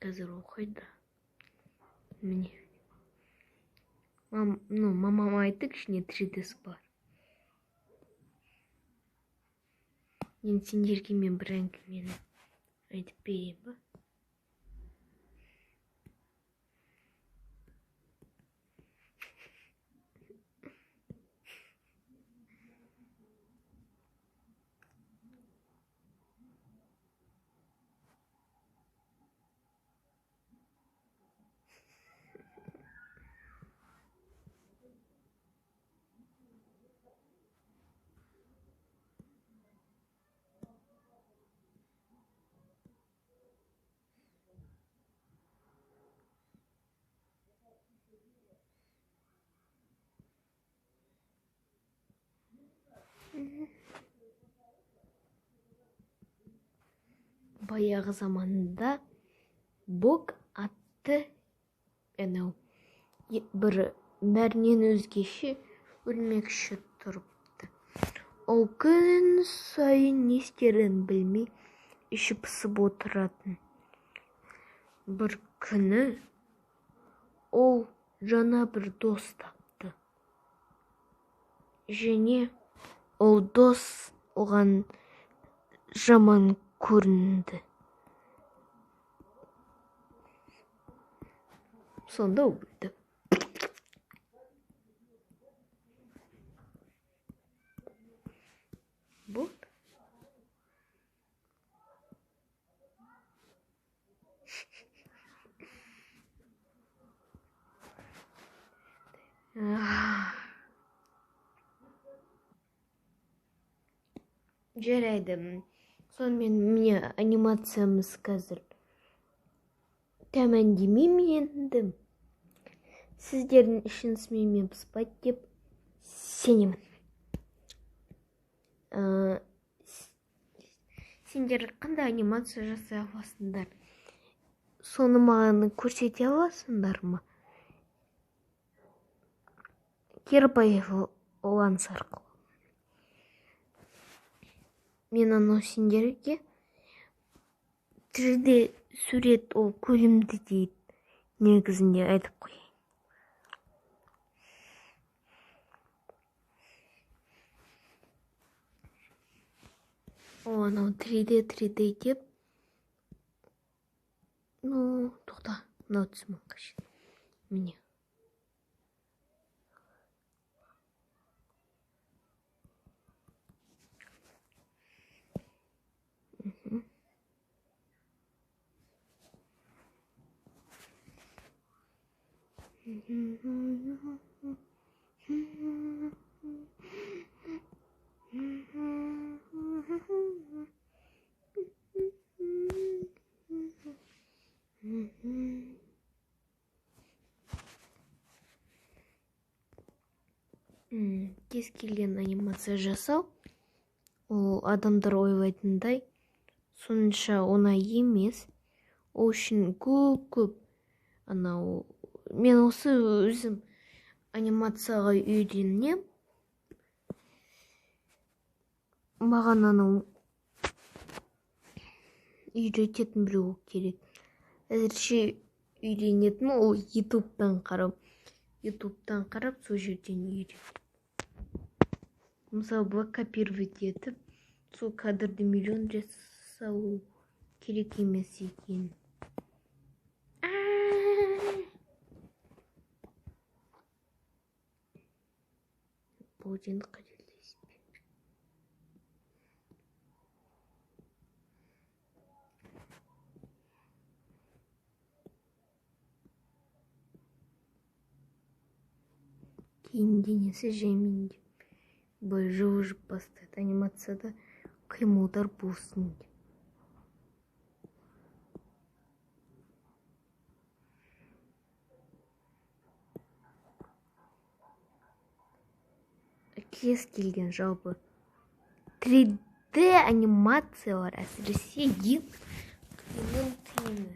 Қазір ол қайда? Міне. Мамам айтты, кішкене 3D-сі бар. Енді сендерге мен бір әңгімені айтып берейін ба? Баяғы заманда Бог атты анау бір бәрінен өзгеше өрмекші тұрыпты. Ол күн сайын не істерін білмей іші пысып отыратын. Бір күні ол жаңа бір дос тапты. Және ол дос оған жаман көрінді. Сонда өлді. Болды. Жарайды. Сонымен міне анимациямыз қазір тәмәндемеймін енді. Сіздердің ішіңіз менімен пыспайды деп сенемін. Сендер қандай анимация жасай аласыңдар? Соны маған көрсете аласыңдар ма? Кербайланс арқылы. Мен анау сендерге 3D сурет ол көлемді дейді негізінде айтып қояйын. О, анау 3D деп. Ну, тоқта, мынау түсім қажет. Міне. Кез келген анимация жасау ол адамдар ойлайтындай сонша оңай емес. Ол үшін көп-көп анау мен осы өзім анимацияға үйренем. Маған анау үйрететін біреу керек. Әзірше үйренетін ол ютубтан қарап. Ютубтан қарап сол жерден үйрен. Мысалы, былай копировать етіп, сол кадрды миллион рет салу керек емес екен. Бұл енді қателеспе. Кейін денесі жаймен деп былай жылжып бастайды. Анимацияда қимылдар болсын деп. Кез келген жалпы 3D анимациялар әсіресе ең қиыны.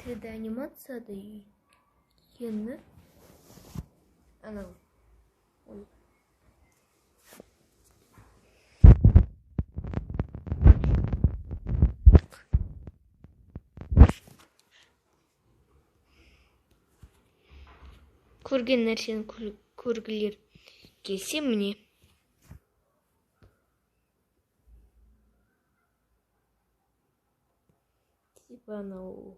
3D анимацияда өйткені анау Көрген нәрсені көргілер келсе, міне. Типа анау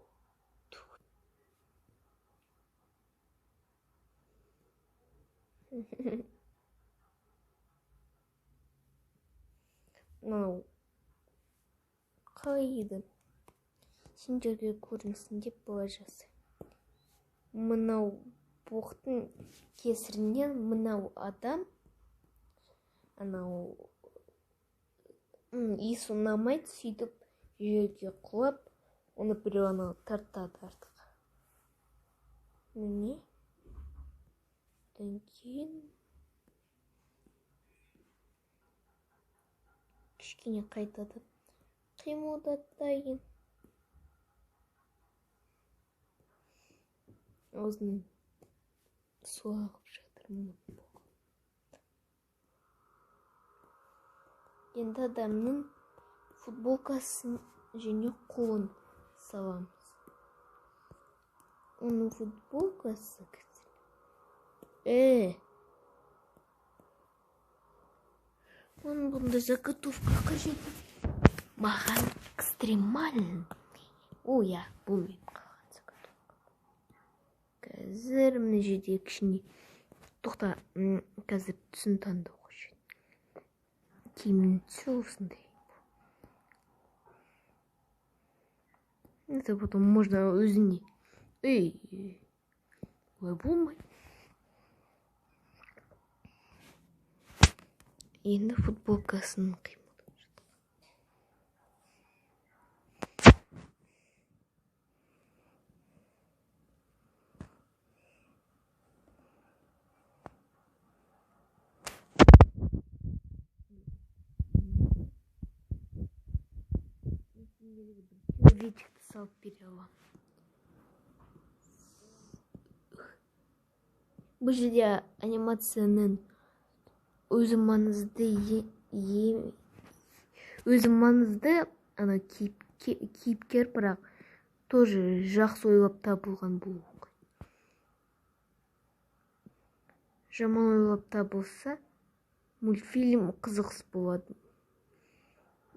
мынау қалай еді, сендерге көрінсін деп былай жасаймын. Мынау боқтың кесірінен мынау адам анау иісі ұнамайды, сөйтіп жерге құлап, оны біреу анау тартады артық. Міне. Одан кейін кішкене қайтадан қимылдатайын. Аузынан су ағып жатыр. Енді адамның футболкасын және қолын саламыз. Оның футболкасы оның бұндай заготовка қажет. Маған экстремальный. О, я, бұл мен қалған заготовка. Қазір мына жерде кішкене тоқта, қазір түсін таңдау қажет. Киімнің түсі осындай. Это потом можно өзіне. Эй, олай болмайды. Енді футболкасын қимылдап жатыр. Человечекті салып бере аламын. Бұл жерде анимацияның өзі маңызды, өзі маңызды ана кейіпкер, бірақ тоже жақсы ойлап табылған болу керек. Жаман ойлап табылса, мультфильм қызықсыз болады.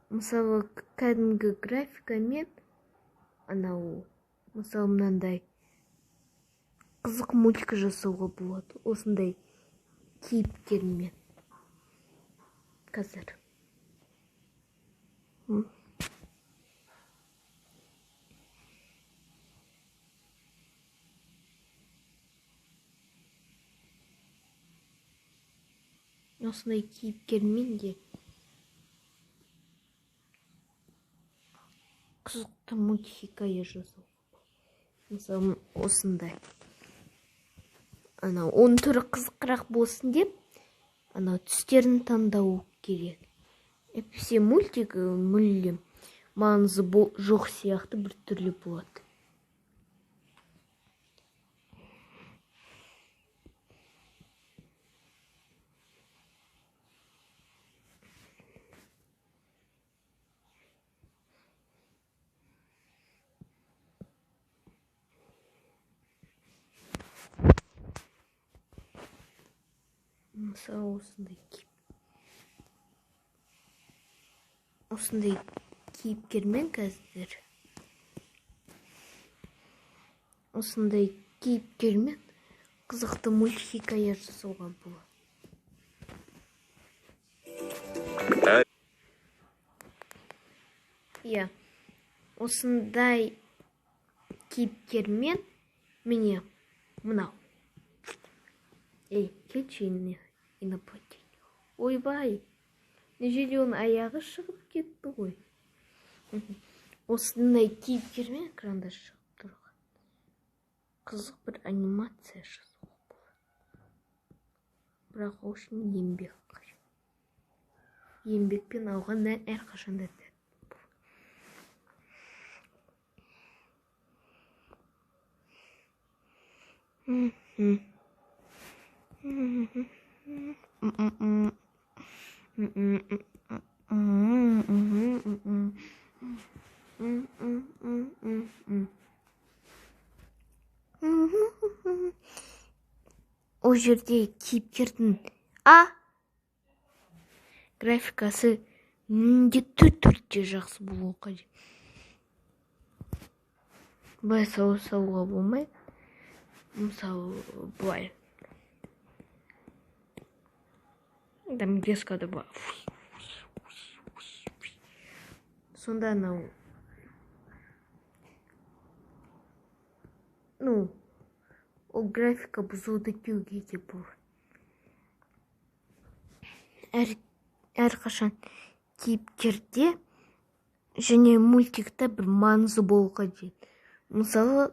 Мысалы, кәдімгі графикамен анау, мысалы, мынандай қызық мультик жасауға болады осындай кейіпкермен. Қазір. Осындай кейіпкермен де қызықты мультхикая жасауға болады. Мысалы, осындай. Анау, оның түрі қызықырақ болсын деп, анау түстерін таңдау керек. Әйтпесе мультик мүлдем маңызы жоқ сияқты бір түрлі болады. Мысалы, осындай кейіпкермен қазір осындай кейіпкермен қызықты мультхикая жасауға болады. Иә, осындай кейіпкермен міне мынау. Эй, кетші инопланетяне. Ойбай, мына жерде оның аяғы шығып кетті ғой. Осындай кейіпкермен экранда шығып тұрған қызық бір анимация жасауға болады. Бірақ ол үшін еңбек қажет. Еңбекпен алған нәр әрқашанда тәтті. Ол жерде кейіпкердің графикасы міндетті түрде жақсы болуы қажет. Былай салуға болмайды. Мысалы, былай. Там резко былай. Сонда анау, ну, ол графика бұзылды деуге де болады. Әрқашан кейіпкерде және мультикте бір маңызы болу қажет. Мысалы,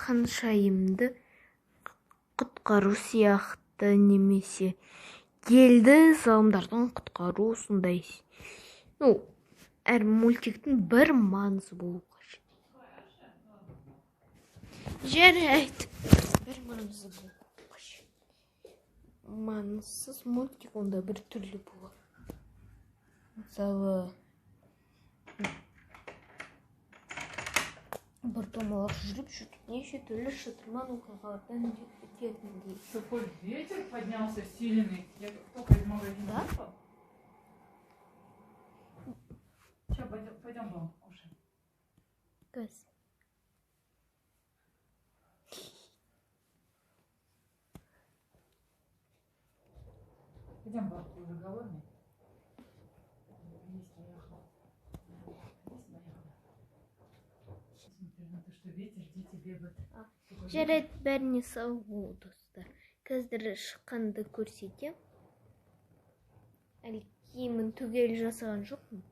ханшайымды құтқару сияқты, немесе елді залымдардан құтқару, сондай. Ну, әр мультиктің бір маңызы болу қажет. Жарайды, бір маңызы болу қажет. Маңызсыз мультик онда бір түрлі болады. Мысалы, бір домалақ жүріп жүріп неше түрлі шытырман оқиғалардан өтетіндей. Такой ветер поднялся сильный. Я только из магазина вышла. Сейчас пойдем вам покушаем. Газ. Пойдем, бабка уже голодный. Есть поехала. Есть поехала. Смотри, на то, что ветер, дети бегают. Жарайды, бәріне сау бол, достар. Қазір шыққанды көрсетем. Әлі киімін түгел жасаған жоқпын.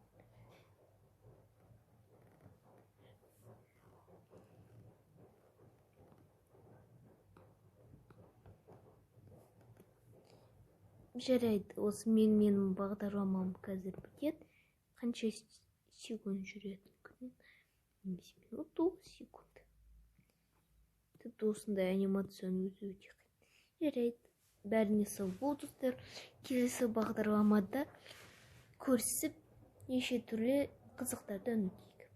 Жарайды, осы менің бағдарламам қазір бітеді. Қанша секунд жүреді күнін? Немесе минут, 9 секунд. Тіпті осындай анимацияны өзі өте қиын. Жарайды, бәріне сау бол, достар. Келесі бағдарламада көрісіп, неше түрлі қызықтардан өтейік.